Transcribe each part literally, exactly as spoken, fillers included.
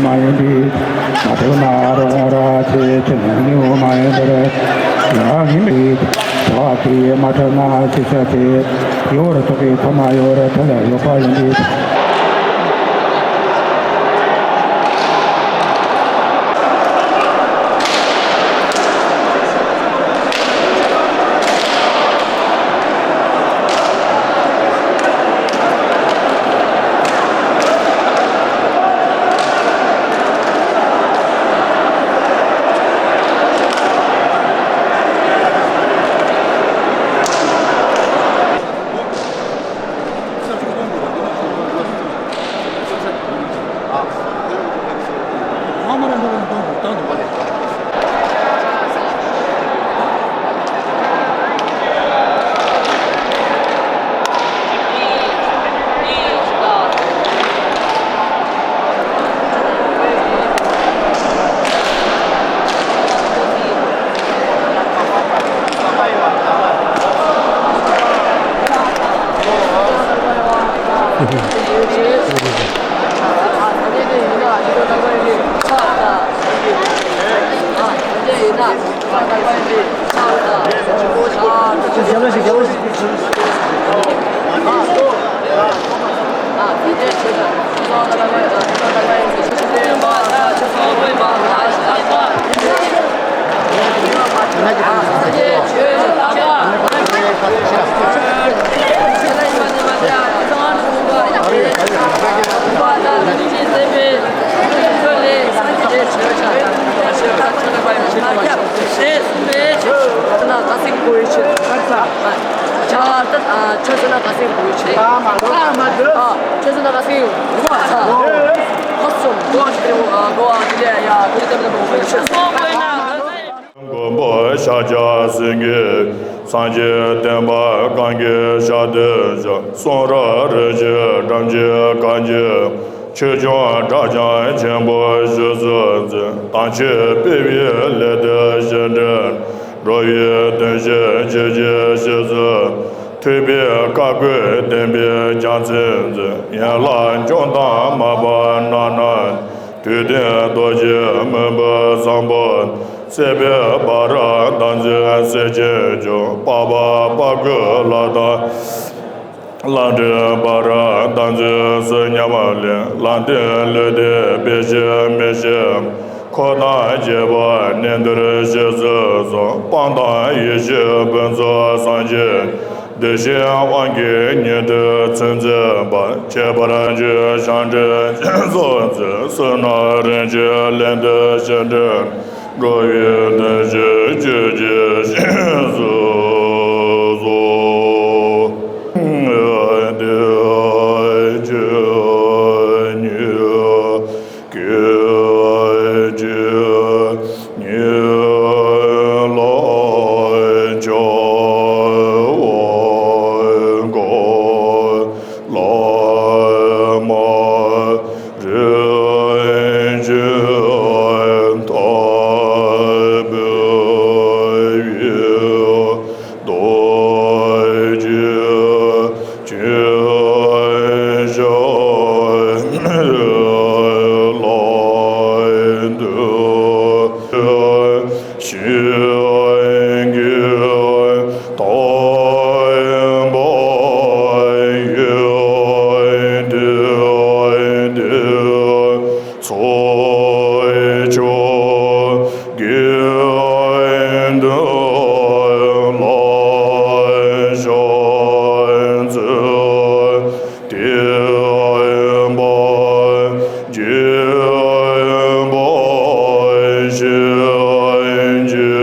མ་ཡིན་པས། མ་ཐུབ་ན་རང་ར་ཆེ་ཆེ་ནས་ཉེ་བོ་མ་ཡིན་པར། ཡང་ཡིན་པས། བྱ་བ་གིས་མ་ཐུབ་ན་ཤེས་བྱ་ཆེ། ཡོ་རུ་ཐུག་གི་ཐོག་མ་ཡོ་རུ་ཐུག་ལ་ཡོད་པ་ཡིན་པས། མགོན་པོ་ཤཱཀྱ་སེང་གེ། སངས་རྒྱས་བསྟན་པ་གང་གིས་ཞབས་བརྟན་བཞག་གསུང་རབ་རིན་ཆེན་སྒྲོམ་གྱིས་བཀང་། ཆོས་སྐྱོང་སྒྲ་གྱང་ཆེན་པོ་བཞུགས་སུ་འཛིན། དམ་ཆོས་སྤེལ་བའི་སླད་དུ་ཞིང་འདིར། འགྲོ་བའི་དོན་བཞིན་ཆོས་ཀྱི་གཤིས་སུ། ཐུབ་པའི་བཀའ་བསྒོས་བསྟན་པའི་རྒྱལ་མཚན་འཛིན། ཡན་ལག་འཇོམས་དང་མར་པ་རྣམ་སྣང་། དུས་མཐའི་རྡོ་རྗེ་མུན་པའི་བཟང་པོ། སྲིད་པའི་བར་ར་བདག་འཛིན་སེལ་བྱེད་ཅིང་། དཔའ་བ་དཔའ་རྒོད་ལྷ་དང་ལྷ་འདྲེ་བར་ར་བདག་འཛིན་སུ་ཉམས་ལེན། ལམ་སྟོན་ལུས་རྟེན་སྤེལ་ཕྱིར་མི་ཤེས། འཁོར་དང་བཅས་པ་གནས་འདིར་གཤེགས་སུ་གསོལ། སྤངས་དང་ཡེ་ཤེས་ཕུན་ཚོགས་སངས་རྒྱས། བདེ་གཤེགས་དབང་གི་ཉི་ཟླའི་ཚུལ་འཛིན་པ། ཁྱད་པར་འབྱུང་ཞིང་འབྲེལ་ཚོགས་འཛིན། བསོད་ནམས་རིན་ཆེན་གླིང་འདིར་ཞིང་འབྲེལ། འགྲོ་བའི་དོན་བཞིན་ཆོས་ཀྱི་གཤིས་སུ་གསོལ། རྡོ་རྗེ་ཆོས་ལ་འདུད། ཞིང་གི་དང་པོ་ཡོད་དེ། ཚོགས་མཆོག་དགེ་འདུན་ལ་ཕྱག་འཚལ། བསྟན་པ་རྒྱས་པར་བྱིན་གྱིས་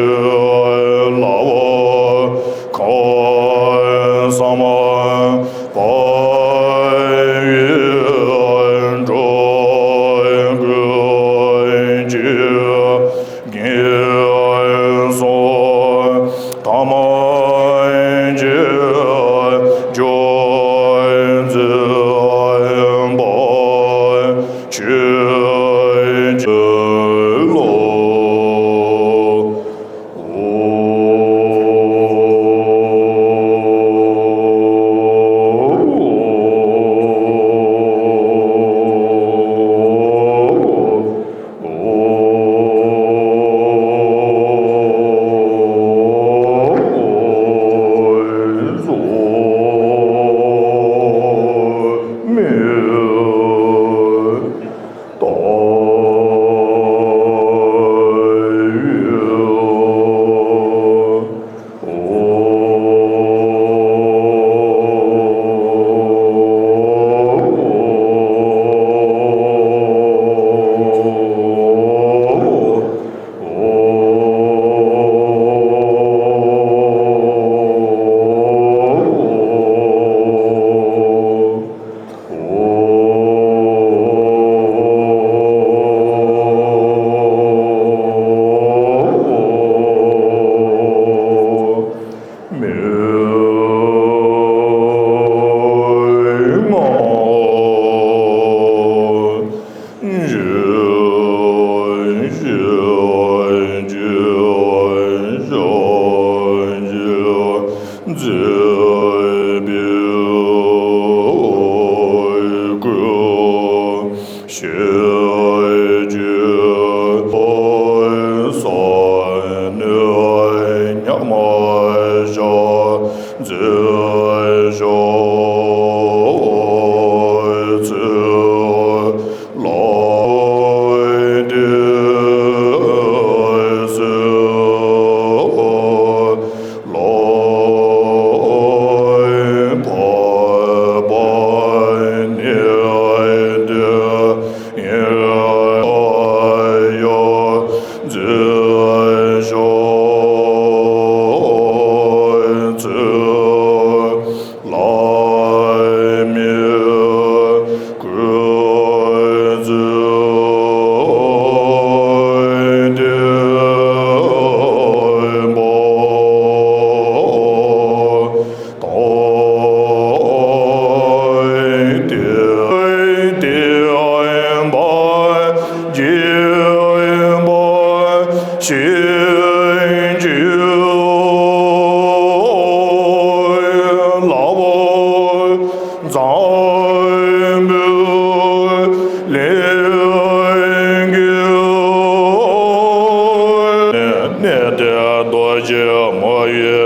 གནས་དེར་རྡོ་རྗེ་མོ་ཡི་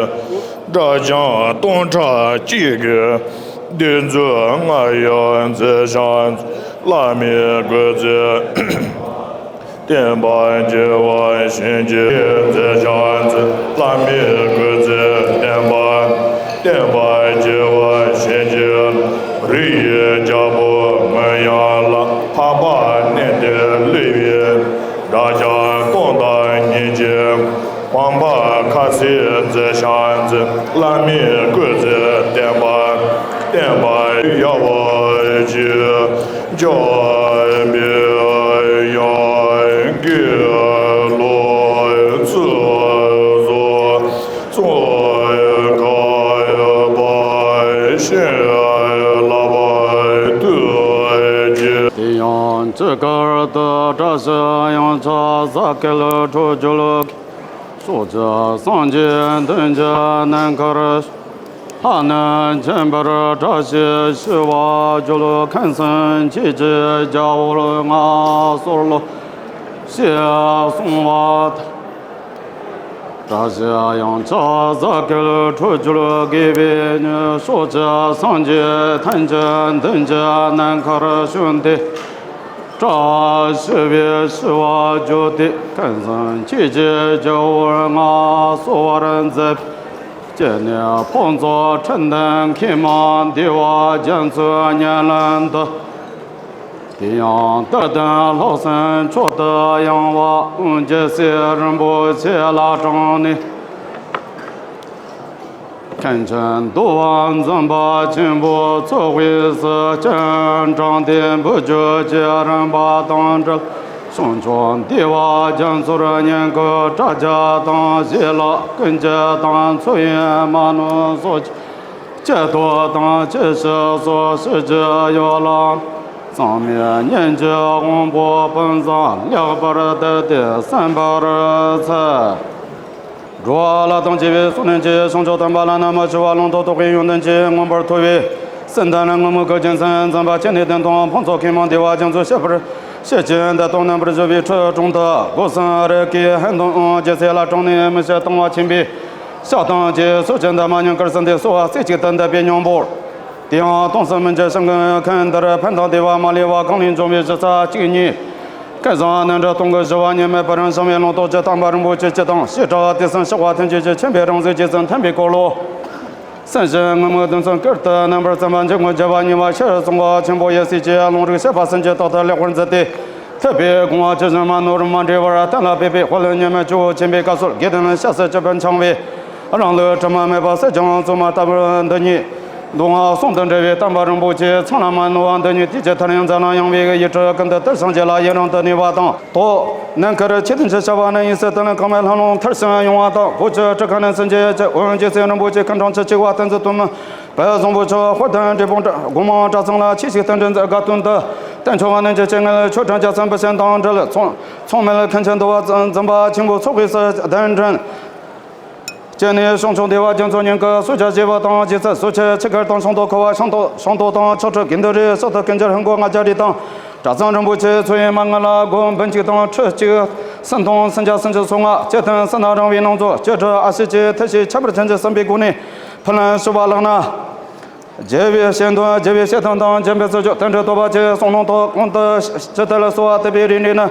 སྒྲ་གྱང་སྟོང་ཕྲག་གཅིག་གིས་བདུད་རྩི་ལྔ་ཡིས་མཛེས་ཤིང་བླ་མའི་སྐུ་ཚེ་བརྟན་པར་བགྱི་བར་བྱིན་གྱིས་མཛེས་ཤིང་བླ་མའི་སྐུ་ཚེ་བརྟན་པར་བརྟན་པར་བགྱི་བར་བྱིན་གྱིས། རི་ཡི་རྒྱལ་པོ་མི་ཡང་ལ་འཕགས་པ་གནས་དེར་ལུས་པའི་སྒྲ་གྱང་སྟོང་དང་ཉིད་ཀྱིས། ཕོངས་པ་ཁ་ཟས་མཛེས་ཤིང་མཛེས། བླ་མའི་སྐུ་ཚེ་བརྟན་པར་བརྟན་པར་ཡལ་བར་བགྱི། འཇམ་པའི་དབྱངས་ཀྱི་ལུས་ཚུལ་བཟོ། ཙོང་ཁ་པ་བཞིན་ལག་པར་དུས་ཀྱི། དེ་ཡང་ཇི་སྐད་དུ་བཀྲ་ཤིས་ཡང་ཆགས་ཟ་སྐལ་ཁྲོ་བཅུ་ལ། ཕྱོགས་བཅུའི་སངས་རྒྱས་མཐུན་གྱི་ནམ་མཁར། ལྷ་ནི་མཁྱེན་པར་བཀྲ་ཤིས་ཞུ་བར་འགྱུར། ཁམས་གསུམ་ཆོས་ཀྱི་རྒྱལ་པོར་མངའ་གསོལ་ལོ། ཞེས་གསུངས་པ་དང་། བཀྲ་ཤིས་ཡང་ཆགས་ཟ་སྐལ་ཁྲོ་བཅུར་དགོས་པའི་ཉིན། ཕྱོགས་བཅུའི་སངས་རྒྱས་ཐམས་ཅད་མདུན་གྱི་ནམ་མཁར་བྱོན་ཏེ། བཀྲ་ཤིས་པའི་ཞུ་བ་བརྗོད་དེ། ཁམས་གསུམ་ཆོས་ཀྱི་རྒྱལ་པོར་མངའ་གསོལ་བར་མཛད། སྤྱན་ནི་ཕུན་ཚོགས་ཁྲི་འདུས་མཁས་མང་འདུས་པ་རྒྱ་མཚོའི་ཉམས་ལེན་དུ། དེ་ཡང་དད་ལྡན་ལྷག་བསམ་མཆོག་ཏུ་ཡངས་པ་རྒྱལ་སྲས་རིན་པོ་ཆེ་ལ་དྲངས་ནས། མཁན་ཆེན་འདུལ་བ་འཛིན་པ་ཆེན་པོ་ཚོགས་དབུས་སུ་སྤྱན་དྲངས་ཏེ། འབུལ་རྒྱུ་བཅས་རིམ་པ་དང་འབྲེལ། བྱང་ཕྱོགས་འདུས་པ་རྒྱ་མཚོར་བསྙེན་བཀུར་དྲ་རྒྱ་དང་ཞལ་ལག་ཀུན་སྤྱན་དང་ཚོགས་གཡོན་མ་ནོར་སོགས་ཀྱི་ཆེ་བསྟོད་དང་བཅས་ཞབས་སོར་ཞུ་རྒྱུ་ཡོད་ལ། གཙང་མའི་སྙན་བརྒྱུད་དབང་པོ་ཀུན་བཟང་ལེགས་པར་བསྡུས་ཏེ་གསན་པར་འཚལ། འགྲོ་བ་ལ་དང་བཅས་པའི་སྲོག་ལྡན་གྱི་བྱང་ཆུབ་སྟོན་པ་བླ་ན་མ་མཆིས་པ་ལུང་དང་རྟོགས་པའི་ཡོན་ཏན་གྱིས་མངོན་པར་མཐོ་བའི་བསོད་ནམས་ངུར་སྨྲིག་གི་རྒྱལ་མཚན་འཛིན་པ་སྤྱན་ནི་བདུན་དང་ཕུན་ཚོགས་མཁས་མང་འདུས་པ་རྒྱ་མཚོའི་ཞབས་པུར་ཤེལ་གྱི་མདའ་དང་རྣམ་པར་བཞུ་བའི་ཁྲི་དྲུང་དུ་སྒོ་གསུམ་རི་སྐེད་ཧན་དང་རྒྱལ་སྲས་ལ་དྲངས་ནས་མི་ཕྱེད་དང་བ་ཆེན་པོའི་ཕྱག་དང་བཅས་སོ་སྐྱེ་འདབ་མ་ཉིད་དཀར་ཟིན་ཏེ་གསོལ་བ་རྩེ་གཅིག་ཏུ་བཏབ་པའི་སྙིང་པོར། དེ་ཡང་སྟོང་གསུམ་མི་མཇེད་ཞིང་ཁམས་འདིར་ཕན་དང་བདེ་བ་མ་ལུས་པ་གང་ལས་འབྱུང་བའི་གཞི་རྩ་གཅིག་ཉིད། ཀུན་བཟང་རྣམ་འདྲེན་སྟོང་གི་ཞི་བ་ཉིད་མེད་པར་བྱང་བའི་ལུང་རྟོགས་ཀྱི་དམ་པ་རིན་པོ་ཆེ་སྤྱི་དང་བྱེ་བྲག་དུས་གསུམ་གཤེགས་པ་ཐམས་ཅད་ཀྱི་མཁྱེན་པའི་རང་གཟུགས་རྗེས་སུ་མཐུན་པའི་འཁོར་ལོ། སེམས་ཅན་ངུར་སྨྲིག་གདོན་གསུམ་བསྐུལ་དུ་རྣམ་པར་བརྩམས་པ་འཇུག་ངོགས་བརྒྱད་པ་གཉིས་པ་ཤེར་གསུང་བ་ཆེན་པོ་ཡེ་ཤེས་ཀྱི་ལུང་རིགས་བཤད་པ་གསུམ་གྱི་རྟགས་དང་ལེགས་པར་མཛད་དེ། ཐེག་པའི་དགོངས་པ་ཇི་བཞིན་མ་ནོར་མ་འགྲིབ་པར་གཏན་ལ་ཕེབས་པའི་དཔལ་མཉམ་མེད་ཇོ་བོ་ཆེན་པོའི་བཀའ་སྲོལ་དགེ་ལྡན་ཞལ་ཟས་བཅུ་པར་འཆང་བའི་རང་ལུགས་དྲི་མ་མེད་པ་གསེར་སྦྱངས་བཙོ་མ་ལྟ་བུ་འདི་ཉིད། མདོ་སྔགས་ཟུང་དུ་འབྲེལ་བའི་དམ་པ་རིན་པོ་ཆེ་ཚང་ལ་མ་ནོར་བ་འདི་ཉིད་དུས་ཀྱི་མཐར་ཡང་འཛམ་གླིང་ཡངས་པའི་ཡུལ་གྲུ་ཀུན་ཏུ་དར་ཞིང་རྒྱས་ལ་ཡུན་རིང་དུ་གནས་པ་དང་ཐོག་ནམ་མཁར་ཆོས་ལྡན་གྱི་བྱ་བ་ནི་ཡུན་སེལ་དུ་ལེན་གང་བའི་ལྷ་ལུང་མཐར་ཕྱིན་ཡོང་བ་དང་། བོད་ཀྱི་སྤྲུལ་ཁ་ནས་སེམས་ཅན་ཡོངས་ཀྱི་དབུ་རྒྱལ་སྲས་རིན་པོ་ཆེ་སྐུ་འཕྲེང་བཅུ་གཅིག་པ་བསྟན་འཛིན་དོན་མི་དཔལ་བཟང་པོ་མཆོག་དཔལ་ལྡན་འབྲས་སྤུངས་དགོན་མང་གྲྭ་ཚང་ལ་ཆོས་ཞུགས་རྟེན་འབྲེལ་མཛད། དགའ་སྟོན་དུ་བསྟན་ཆོག་པ་ནན་གྱི་སྤྱན་སྔར་ཆོས་ཁྲིམས་རྒྱལ་མཚན་འབུལ་ཞིང་དང་འབྲེལ་ཚོགས་ཚོགས་མི་མཁན་ཆེན་འདུལ་བ་འཛིན་པ་ཆེན་པོ་ཚོགས་དབུས་སུ་གདན་འདྲེན། སྤྱན་ནི་བྱང་ཆུབ་འདུས་པ་རྒྱ་མཚོ་ཉིད་ཀྱི་གསོལ་ཇ་བཞེས་པ་དང་རྗེས་སུ་གསོལ་ཆ་ཆུ་ཁར་དང་ཤིང་ཏོག་ཁུ་བ་ཤིང་ཏོག་ཤིང་ཏོག་དང་ཆོ་འཕྲུལ་དགེ་འདུན་རེ་སོགས་ཐུགས་ཀུན་གྱི་ཧོན་གོ་ལྔ་བརྒྱ་རེ་དང་། གྲྭ་ཚང་རིན་པོ་ཆེ་ཚོགས་གཡོན་མ་ལྔ་ལ་སྒོར་འབུམ་གཅིག་དང་ཁྲི་གཅིག་སུམ་སྟོང་སུམ་བརྒྱ་སུམ་ཅུ་སོ་ལྔ། སྤྱི་དོན་བསོད་ནམས་རིམ་པའི་རྣམ་རྫོགས་སྤྱི་ཁྲི་ཨ་ཤེ་གཅིག་ཐུགས་རྗེ་ཁྱད་པར་ཅན་གྱི་གསུངས་པའི་སྒོ་ནས་ཕུལ་ལན་ཞུ་བ་ལགས་ན། རྒྱལ་བའི་ཞལ་འདོན། རྒྱལ་བའི་ཞལ་ཐང་དང་། རྒྱལ་པོའི་གསོལ་ཇ། དད་འབྲེལ་བསྟོད་པ་བཅས་གསུང་ལུང་ཐོག་གོང་དུ་ཇི་ལྟར་གསོལ་བ་བཏབ་པའི་རིགས་འདྲ་ནི།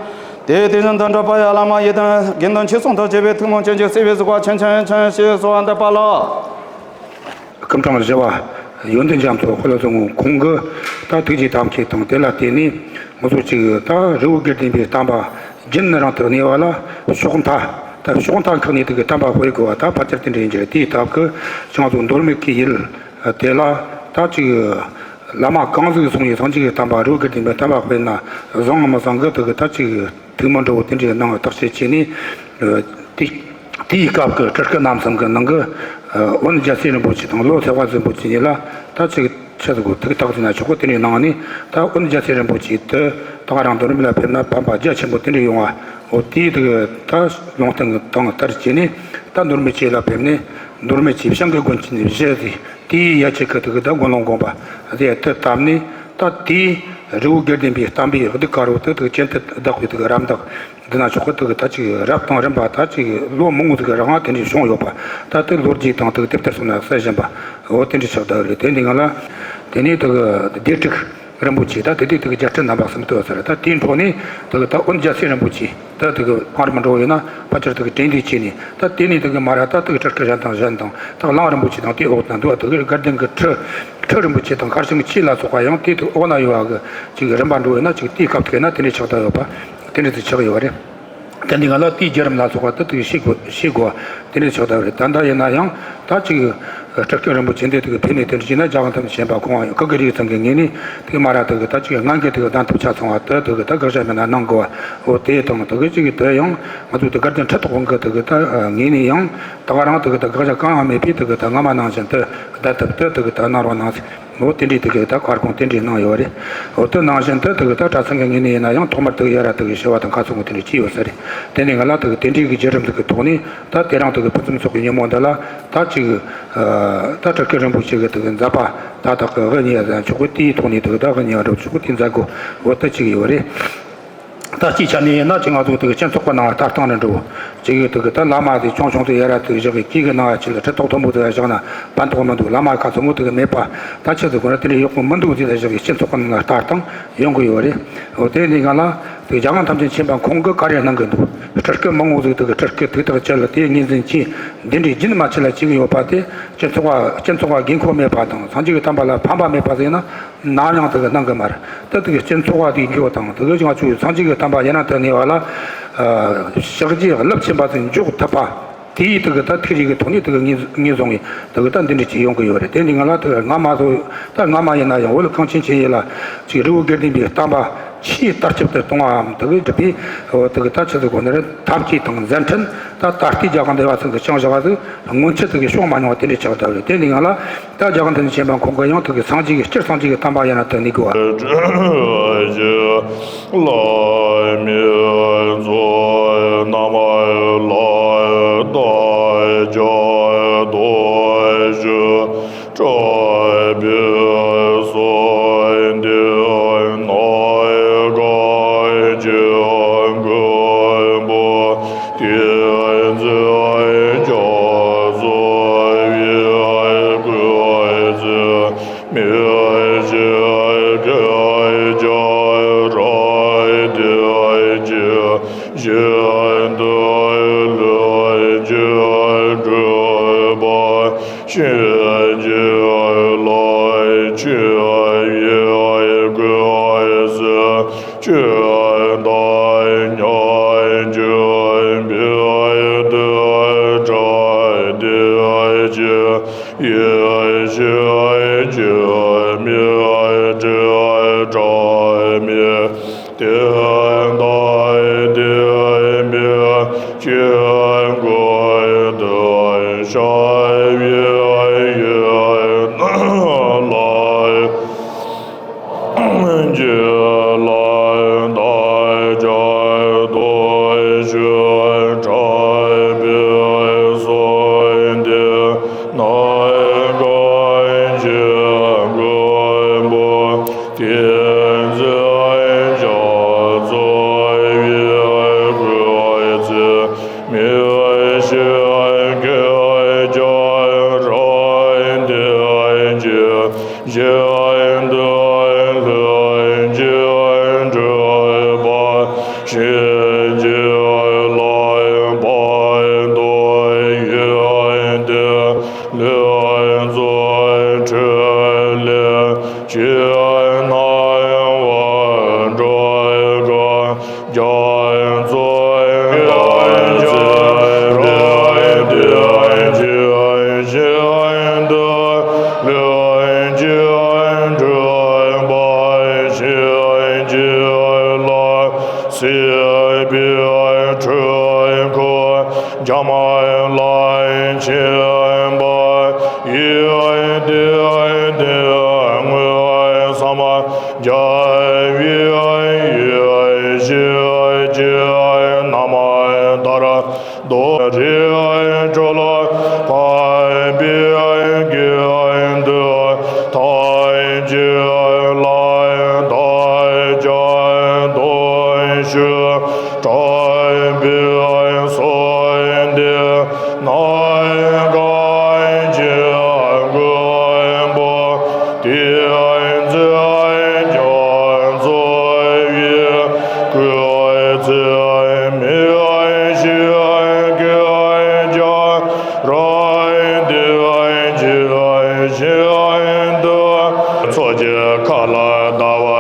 དེ་དེ་བཞིན་དུ་འགྲུབ་པ་ཡི་བླ་མ་ཡི་དམ་དགེ་འདུན་ཆོས་སྲུང་དང་བཅས་པའི་ཐུགས་སྨོན་ཅན་གྱི་བརྩེ་བའི་གཟིགས་པ་ཆེན་ཆེན་ཆེན་ཞེས་གསོལ་བ་འདེབས་པ་ལགས། སྐུ་འཕྲེང་བཞི་པ་ཡོན་ཏན་རྒྱ་མཚོ་དཔལ་བཟང་པོ་ཁོང་གི་ད་ཐུགས་རྗེ་དམ་བསྐྱེད་དང་། དེ་ལ་བརྟེན་ནས་ང་ཚོ་གཅིག་ད་རི་བོ་དགེ་ལྡན་པའི་བསྟན་པ་ རྒྱུན་རིང་དུ་གནས་པ་ལ་ཕྱོགས་མཐའ། ད་ཕྱོགས་མཐའ་ཁག་ནས་དེ་གི་དམ་པ་དཔེ་དགོས་པ་ད་ཕལ་ཆེར་དེ་འདྲ་ཡིན་གྱི་རེད། དེའི་སྟབས་ཀྱིས་ང་ཚོ་མདོ་སྨད་ཀྱི་ཡུལ་དེ་ལ་ད་ཅིག་བླ་མ་གང་ཟིག་སོང་ཡི་སངས་རྒྱས་ཀྱི་བསྟན་པ་རི་བོ་དགེ་ལྡན་པའི་བསྟན་པ་སྤེལ་ན་བཟང་ངམ་མི་བཟང་གི་དེ་གི་ད་ཅིག་ཐུགས་མི་འགྲོ་བོ་དེ་འདྲའི་ནང་བརྟག་དཔྱད་བྱས་ནས། དེ་དེའི་སྐབས་ཀྱི་སྤྲུལ་སྐུ་རྣམ་གསུམ་གྱི་ནང་གི་དབོན་རྒྱལ་སྲས་རིན་པོ་ཆེ་དང་ལོ་ཙཱ་བ་རིན་པོ་ཆེ་གཉིས་ལ་ད་ཅིག་ཆི་ཟིག་གོ་ཐུགས་ཐག་ཟིན་ན་ཆོག་གོ། དེ་འདྲའི་ནང་ནས་ད་དབོན་རྒྱལ་སྲས་རིན་པོ་ཆེ་དེ་ད་ག་རང་མདོ་སྨད་ལ་ཕེབས་ན་བསྟན་པ་རྒྱ་ཆེན་པོ་དེ་འདྲའི་ཡོང་བ། འོ་དེའི་དེ་གི་ད་ལུང་བསྟན་གྱི་དང་ལྟར་བྱས་ནས་ད་མདོ་སྨད་ཆོས་ལ་ཕེབས་ནས་མདོ་སྨད་ཆོས་བྱང་གི་དགོན་ཆེན་བཞི་ཟིག་དེའི་ཡ་གཅིག་གི་དེ་གི་ད་དགོན་ལུང་དགོན་པ་ཟེར་དེ་བཏབ་ནས། ད་དེའི་རི་བོ་དགེ་ལྡན་པའི་བསྟན་པའི་གདུགས་དཀར་བོ་དེ་དེ་གི་གྱེན་དུ་བརྡབས་པའི་དེ་གི་རབ་འདེགས་འདི་ན་ཆོག་གི། དེ་གི་ད་ཅིག་རབ་དང་རིམ་པ་ད་ཅིག་ལོ་མང་པོ་ཟིག་གི་རིང་དེ་འདྲའི་བྱུང་ཡོད་པ། ད་དེ་ལོ་རྒྱུས་དང་དེ་གི་དེབ་ཐེར་སོགས་ན་གསལ་བཞིན་པ། འོ་དེ་འདྲའི་ཆགས་བསྡད་རེད། དེ་འདི་ང་ལ་དེ་ནས་དེ་གི་སྡེ་དྲུག་རིན་པོ་ཆེ་ད་དེ་དུས་དེ་གི་རྒྱལ་ཁྲི་རྣམ་པ་གསུམ་དུ་ཟེར། ད་དེའི་འཕྲོ་ནས་དེ་གི་ད་དབོན་རྒྱལ་སྲས་རིན་པོ་ཆེ་ད་དེ་གི་བང་རིམ་འགྲོ་ཡོད་ན་ཕལ་ཆེར་དེ་གི་དྲན་འདུས་བྱས་ནས། ད་དེ་ནས་དེ་གི་མ་ར་ད་དེ་གི་སྤྲུལ་སྐུ་གཞན་དང་གཞན་དང་ད་གླིང་རིན་པོ་ཆེ་དང་དེའི་འོག་ན་འདུག་པ། དེ་གི་དགའ་ལྡན་གྱི་ཁྲི་ཁྲི་རིན་པོ་ཆེ་དང་ཁར་ཤང་ཆོས་ལ་སོགས་པ་ཡང་དེ་དེ་འོག་ན་ཡོད་པ་གི་ཅིག་རིམ་པ་འགྲོ་ཡོད་ན་ཅིག་དེའི་སྐབས་དེ་ན་དེ་འདྲའི་ཆགས་བསྡད་ཡོད་པ། དེ་འདྲའི་ཚིག་ཆགས་ཡོད་པ་རེད། དེ་འདི་ང་ལ་དེའི་བརྒྱུད་རིམ་ལ་སོགས་པ་དེ་དེ་ཤེས་དགོས་ཤེས་དགོས་པ་དེ་འདྲའི་ཆགས་བསྡད་པ་རེད། ད་ལྟ་ཡིན་ན་ཡང་ད་ཅིག་སྤྲུལ་སྐུ་རིན་པོ་ཆེ་འདི་དེ་གི་ཕེབས་ནས་དེ་འདྲ་བྱས་ན་རྒྱལ་དབང་ཐམས་ཅད་མཁྱེན་པ་ཁོང་ཡང་གུ་གེ་རིའི་ཚང་གི་ངོས་ནས་དེ་གི་མ་ར་དེ་གི་ད་ཅིག་སྔོན་གྱི་དེ་གི་གདན་ཐོབ་ཆ་ཚང་བ་དེ་དེ་གི་ད་དགག་བྱ་མེད་ན་གནང་དགོས་པ། འོ་དེ་དང་དེ་གི་ཅིག་དེ་ཡང་ང་ཚོ་དེ་དགའ་ལྡན་ཁྲི་ཐོག་དབང་གི་དེ་གི་ད་ངོས་ནས་ཡང་ད་ག་རང་དེ་གི་ད་དགག་བྱ་གང་ཡང་མེད་པས་དེ་གི་ད་སྔ་མ་ནང་བཞིན་དུ་བསྡད་ཐུབ་དུ་དེ་གི་ད་གནང་རོགས་གནང་ཟེར། འོ་དེ་འདྲའི་དེ་གི་ད་བཀའ་དགོངས་དེ་འདྲའི་གནང་ཡོད་རེད། འོ་དེ་ནང་བཞིན་དུ་དེ་གི་ད་གྲྭ་ཚང་གི་ངོས་ནས་ཡིན་ན་ཡང་ཐོག་མར་དེ་གི་ཡ་ར་དེ་གི་ཞུ་བ་དང་ཁ་ཚོན་གི་དེ་འདྲ་བྱས་ཡོད་ས་རེད། དེ་ནས་ང་ལ་དེ་གི་དེ་འདྲའི་གི་བརྒྱུད་རིམ་དེ་གི་ཐོག་ནས་ད་དེ་རིང་དེ་གི་ཕུན་སུམ་ཚོགས་པའི་ཉིན་མོ་འདི་ལ་ད་ཅིག་ད་སྤྲུལ་སྐུ་རིན་པོ་ཆེ་གི་དེ་གི་མཛད་པ་ད་དག་གི་དབུ་བརྙེས་ཟེར་ཆོག་གི། དེའི་ཐོག་ནས་དེ་གི་ད་དབུ་བརྙེས་པ་འགྲོ་ཆོག་གི། དེ་མཛད་སྒོ་འོ་དེ་ཅིག་ཡོད་རེད། ད་སྤྱིའི་ཆ་ནས་ཡིན་ན་ཅིག་ང་ཚོ་དེ་གི་སྤྱི་ཚོགས་ཀྱི་ནང་ལ་ལྟ་སྟངས་རེ་འགྲོ། ཅིག་ཡོད་དེ་གི་ད་བླ་མ་དེ་ཆུང་ཆུང་དེ་ཡ་ར་དེ་གི་བཞག་གི། སྐྱེས་གི་ནང་ལ་ཅིག་ལ་ཁྲི་ཐོག་མཐོན་པོ་དེ་ལ་བཞག་ན་ཕན་ཐོགས་མི་འདུག། བླ་མ་ཁ་ཚོ་མོ་དེ་གི་མེད་པ་ད་ཆི་ཟིག་དགོས་ན་དེ་འདྲ་ཡག་པོ་མི་འདུག་ཟེར་ལ་བཞག་གི་སྤྱི་ཚོགས་ཀྱི་ནང་ལ་ལྟ་སྟངས་ཡོང་གི་ཡོད་རེད། འོ་དེ་ནས་ང་ལ་དེ་རྒྱལ་དབང་ཐམས་ཅད་མཁྱེན་པ་ཁོང་གི་བཀའ་རེ་གནང་གི་འདུག། སྤྲུལ་སྐུ་མང་པོ་ཟིག་དེ་གི་སྤྲུལ་སྐུ་དེ་དག་ཅི་ལ་དེ་ངོས་འཛིན་གྱིས་འདི་འདྲའི་རྒྱུན་མ་ཆད་ལ་བྱེད་ཀྱི་ཡོད་པ་དེ་སྤྱི་ཚོགས་པ་སྤྱི་ཚོགས་པ་དགོས་མཁོ་མེད་པ་དང་སངས་རྒྱས་ཀྱི་བསྟན་པ་ལ་ཕན་པ་མེད་པ་ཟིག་ཡིན་ན། ནམ་ཡང་དེ་གི་གནང་གི་མ་རེད། ད་དེ་གི་སྤྱི་ཚོགས་པ་དེ་གི་དང་དེ་གི་ང་ཚོའི་སངས་རྒྱས་ཀྱི་བསྟན་པ་ཡུན་རིང་དུ་གནས་པ་ལ་ཕྱག་རྗེས་རླབས་ཆེན་པ་དེ་འཇོག་ཐུབ་པ། དེའི་དེ་གི་ད་ཐུགས་རྗེ་གི་ཐོག་ནས་དེ་གི་ངོས་ངོས་བཟུང་བའི་དེ་གི་ད་འདི་འདྲ་ཅིག་ཡོང་གི་ཡོད་རེད། དེ་འདི་ང་ལ་དེ་གི་སྔ་མ་ཚོ་ད་སྔ་མ་ཡིན་ན་ཡང་བོད་གངས་ཅན་ཆེན་ཡོངས་ལ་ཅིག་རི་བོ་དགེ་ལྡན་པའི་བསྟན་པ་ཆེས་དར་ཁྱབ་ཏུ་གཏོང་བའམ་དེ་གི་སྒྲུབ་པའི་དེ་གི་ད་ཆི་ཟིག་གོ་ནི་རེད། ཐབས་ཇུས་དང་མཛད་འཕྲིན་ད་ད་ལྟའི་རྒྱལ་དབང་འདི་བ་ཚང་གི་བཅངས་བཞག་པ་ཟིག་སྔོན་ཆད་དེ་གི་བྱུང་མ་མྱོང་བ་དེ་འདྲ་ཆགས་བསྡད་རེད། དེ་འདི་ང་ལ། ད་རྒྱལ་དབང་དེ་ནི་ཆེན་པོ་ཁོང་གིས་ཡང་དེ་གི་སངས་རྒྱས་ཀྱི་སྤྱིར་སངས་རྒྱས་ཀྱི་བསྟན་པ་ཡིན་ན་དེ་གནས་དགོས་པ། བླ་མའི་མཛད་རྣམ་ལ་བརྟག་ཅིང་དོགས་ཤིང་སྐྲག་པའི་སེམས་དེ་ནི་གང་ཞིག་མགོན་པོ་ཏིང་འཛིན་རྒྱ་མཚོ་ཡི་སྐུ་ཚེ་མི་ཤིགས་སྐད་ཅིག་རབ་བརྟན་གྱི་ཞིང་དུ་ལྷུན་གྱིས་གྲུབ་པ་ཤེས་བྱའི་ལམ་ཆེན་ཡི་སྐུ་ཚེ། ཆོས་དང་མཉམ་སྦྱོར་འབད་དེ་ཕྲག་དོག་གི་ཡེ་ཤེས་ཀྱི་མེ་དྲི་བྲལ་མའི་དོན་དམ་བདེན་པའི་སྐྱེ་དགུའི་དོན་བྱ་བའི་ཡུལ་ལ། རྒྱུད་ལ་བདག་ཅག་ཐུགས་རྗེས་དྲན་པའི་གསུང་དེ་ནི་གང་ཞིག་མགོན་པོ་ཏིང་འཛིན་རྒྱ་མཚོ་ཡི་སྐུ་ཚེ་མི་ཤིགས་སྐད་ཅིག་རབ་བརྟན་གྱི་ཞིང་དུ་ལྷུན་གྱིས་གྲུབ་པ་ཤེས་བྱའི་ལམ་ཕན་འདོགས་ཡོན་ཏན་ལེགས་ཚོགས་འཕྲིན་ལས་ཇི་སྣང་བ་འགྲུབ་གང་། རྒྱ་མཚོ་ ཞྭ་དམར་ལ་ཆེན་པོ་ཡི་དེ་དེ་དངོས་སམ་རྒྱལ་བའི་ཡེ་ཤེས་ཀྱི་རྣམ་ཐར་རྡོ་རྗེ་ཁྲོ་ལོ་འཕགས་པའི་དགེ་འདུན་ཐམས་ཅད་ལ་བདག་ཀྱང་དུང་ཞུ། དྲག་པོའི་གསོལ་འདེབས་ནམ་མཁའ་གྱི་མགོན་པོ་བསྟན་འཛིན་རྒྱ་མཚོ་ཡི་སྐུ་ཚེ་མི་ཤིགས་ཀྱང་རབ་བརྟན་ཇི་བཞིན་དུ། ཚོགས་ཀྱི་མཁའ་ལ་ཟླ་བ་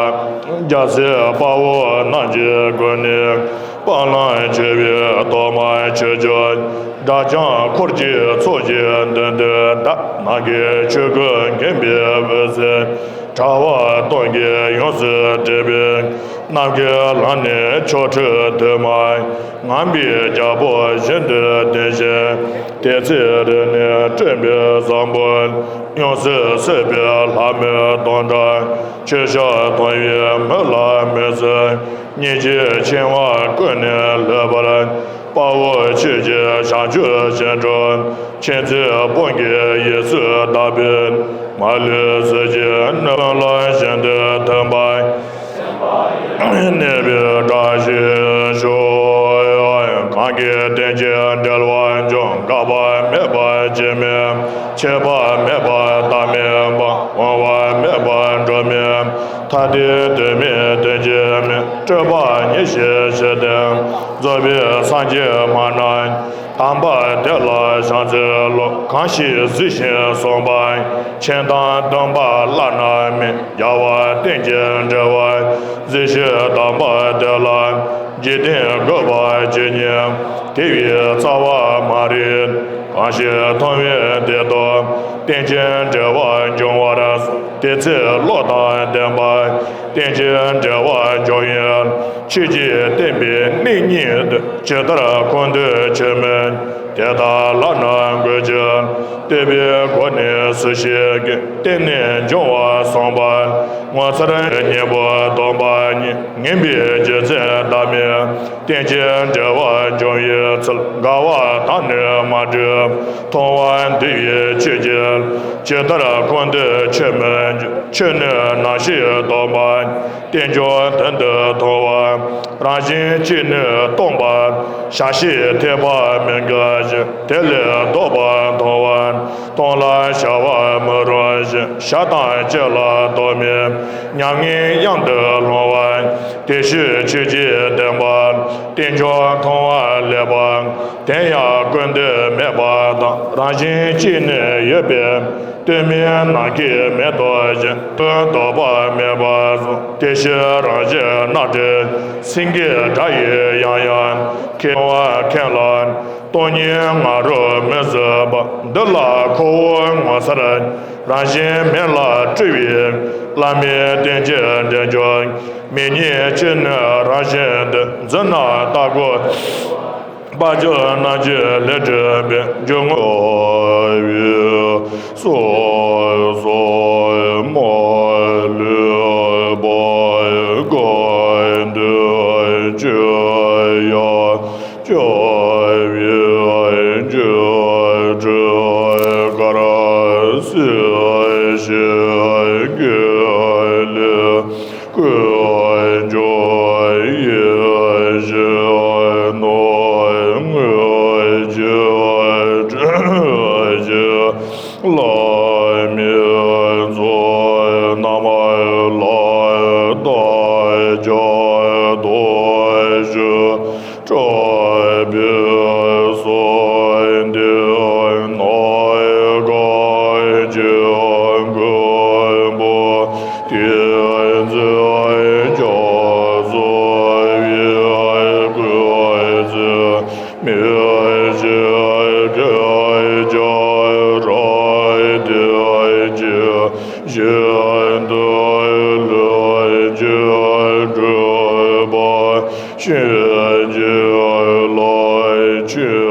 རྒྱལ་སྲས་དཔའ་བོ་རྣམས་ཀྱི་སྒོ་ནས། དཔའ་ལམ་ཆེ་བའི་ཐོག་མར་ཆོས་སྐྱོང་། དགྲ་བཅོམ་འཁོར་གྱི་ཚོགས་ཀྱི་མདུན་དུ་བདག་ནམ་མཁའི་ཆོས་སྐུ་མཁྱེན་པའི་འོད་ཟེར་དྲ་བ་སྟོང་གིས་ཡོངས་སུ་སྤྲས་པའི་ནམ་མཁའི་ལམ་ནས་ཆོ་འཕྲུལ་དུ་མ་ངན་པའི་རྒྱལ་པོ་བཞིན་དུ་བསྟན་ཞིང་། དེ་ཚེ་རིང་ནས་སྤྲིན་པའི་བཟང་པོ་ཡོངས་སུ་བསྲེགས་པའི་ལྷ་མོའི་སྡོང་གྲོགས། ཆོས་ཞལ་མཐོང་བའི་མོད་ལ་མི་བཟོད། སྙིང་རྗེའི་འཆིང་བ་ཀུན་ནས་ལེགས་པར། དཔའ་བོ་ཆོས་ཀྱི་བྱང་ཆུབ་ཤིང་དྲུང་། མཁྱེན་བརྩེ་སྤོང་གིས་ཡིད་སུ་བཏགས་པའི། མ་ལུས་གཟི་བརྗིད་ནོར་ལ་ཤིན་ཏུ་མཐུན་པ། གནས་པའི་བཀྲ་ཤིས་ཤོག། གང་གིས་རྟེན་ཅིང་འབྲེལ་བར་འབྱུང་། འགག་པ་མེད་པར་སྐྱེ་མེད། ཆད་པ་མེད་པར་རྟག་མེད་པ། འོང་བ་མེད་པར་འགྲོ་མེད། ཐ་དད་དོན་མེད་དོན་གཅིག་མེད། སྤྲོས་པ་ཉེར་ཞི་ཞི་སྟེ། རྫོགས་པའི་སངས་རྒྱས་སྨྲ་ན། དམ་པ་དེ་ལ་ཕྱག་འཚལ་ལོ། གང་ཞིག་གཟིགས་ཤིང་བསྲུངས་པ། མཁྱེན་དང་སྟོན་པ་བླ་ན་མེད། རྒྱལ་བ་རྟེན་ཅིང་འབྲེལ་བར་གཟིགས་ཤིང་དམ་པ་དེ་ལ། འཇིག་རྟེན་རྒོད་པ་ཇི་སྙེད། དེ་ཡི་རྩ་བ་མ་རིག་གང་ཞིག་མཐོང་བས་དེ་རྟོགས། རྟེན་ཅིང་འབྲེལ་བར་འབྱུང་བར་གསུངས། དེ་ཚེ་བློ་དང་ལྡན་པ། རྟེན་ཅིང་འབྲེལ་བར་འབྱུང་ཡུལ། ཆོས་ཀྱི་བསྟན་པའི་གནས་ཉིད་དུ། ཇི་ལྟར་ཁོང་དུ་ཆུད་མིན། དེ་དག་བླ་ན་འགོད་ཅིང་། བསྟོད་པའི་སྒོ་ནས་སུ་ཞིག་གིས། བསྟན་ནས་འབྱུང་བ་བསྲུངས་པ། ངོ་མཚར་གཉེན་པོ་སྟོང་པ་ཉིད། ངན་པའི་རྒྱུ་མཚན་བདག་མེད། རྟེན་ཅིང་འབྲེལ་བར་འབྱུང་བའི་ཚུལ། འགལ་བ་དང་ནི་མ་གྲུབ། མཐོང་བ་འདུས་པའི་ཆོས་ཀྱི། ཇི་ལྟར་ཁོང་དུ་ཆུད་མིན། ཆོས་ནི་ནམ་ཞིག་སྟོང་པ། རྟེན་འབྱུང་དོན་དུ་མཐོང་བ། རང་བཞིན་གཅིག་ནི་སྟོང་པ། བྱ་བྱེད་ཐེག་པ་མི་འགལ་ཞིང་། དེ་ལས་ལྡོག་པ་མཐོང་བ། སྟོང་ལ་བྱ་བ་མི་རུང་ཞིང་། བྱ་དང་བྱེད་ལ་ལྡོག་མེད། མྱ་ངན་གཡང་དུ་ལྷུང་བ། དེ་ཕྱིར་ཆོས་ཀྱི་བསྟན་པ། རྟེན་འབྱུང་མཐོང་བ་ལེགས་པ། དེ་ཡང་ཀུན་ཏུ་མེད་པ་དང་། རང་བཞིན་གཅིག་ནི་ཡོད་པའི། སྟོད་སྨད་ནམ་མཁའི་མེ་ཏོག་བཞིན། ཀུན་ལྡོག་པ་མེད་པར་གསུངས། དེ་ཕྱིར་རང་བཞིན་སྣ་འདྲེན། སེང་གེའི་སྒྲ་ཡིས་ཡང་ཡང་ཁྱེར་བ་མཁན་ལ། སྟོང་ཉིད་ང་རོ་མི་བཟོད་པ། འདི་ལ་ཁོ་བོ་ངོ་མཚར། རང་བཞིན་མེད་ལ་སྤྲུལ་པའི། བླ་མའི་རྟེན་ཅིང་འབྲེལ་འབྱུང་། མི་ཉིད་ཅིག་ནི་རང་བཞིན་དུ། འཛིན་རྣམས་ལྟ་སྒོམ། དཔལ་འབྱོར་རྣམས་ཀྱི་ལས་སྒྲིབ་པའི། རྒྱུ་དངོས་བསོད་ཟོར་མ་ལུས་པ། གང་དུ་སྤྱོད་ཡང་སྤྱོད་པའི་རྒྱུར་གྲོལ། གར་སོན་ཞིང་གི་ལས། ཀུན་འབྱུང་ཡེ་ཤེས་ནོར་དངོས་ཀྱི་སྤྲུལ་གྱི་བླ་མའི་ཚོགས་རྣམས་ལ་བདག་ཀྱང་དུང་ཞུ། སྤྲུལ་པའི་གསོལ་འདེབས་ནམ་མཁའ་ཀྱི་མགོན་པོ། བསྟན་འཛིན་རྒྱ་མཚོ་ཡི་སྐུ་ཚེ་མི་ཤིགས་ཀྱང་རབ་བརྟན་ཇི་བཞིན་དུ་ལྷུན་གྱིས་གྲུབ་པ། བྱིན་གྱིས་བརླབ་ཕྱིར།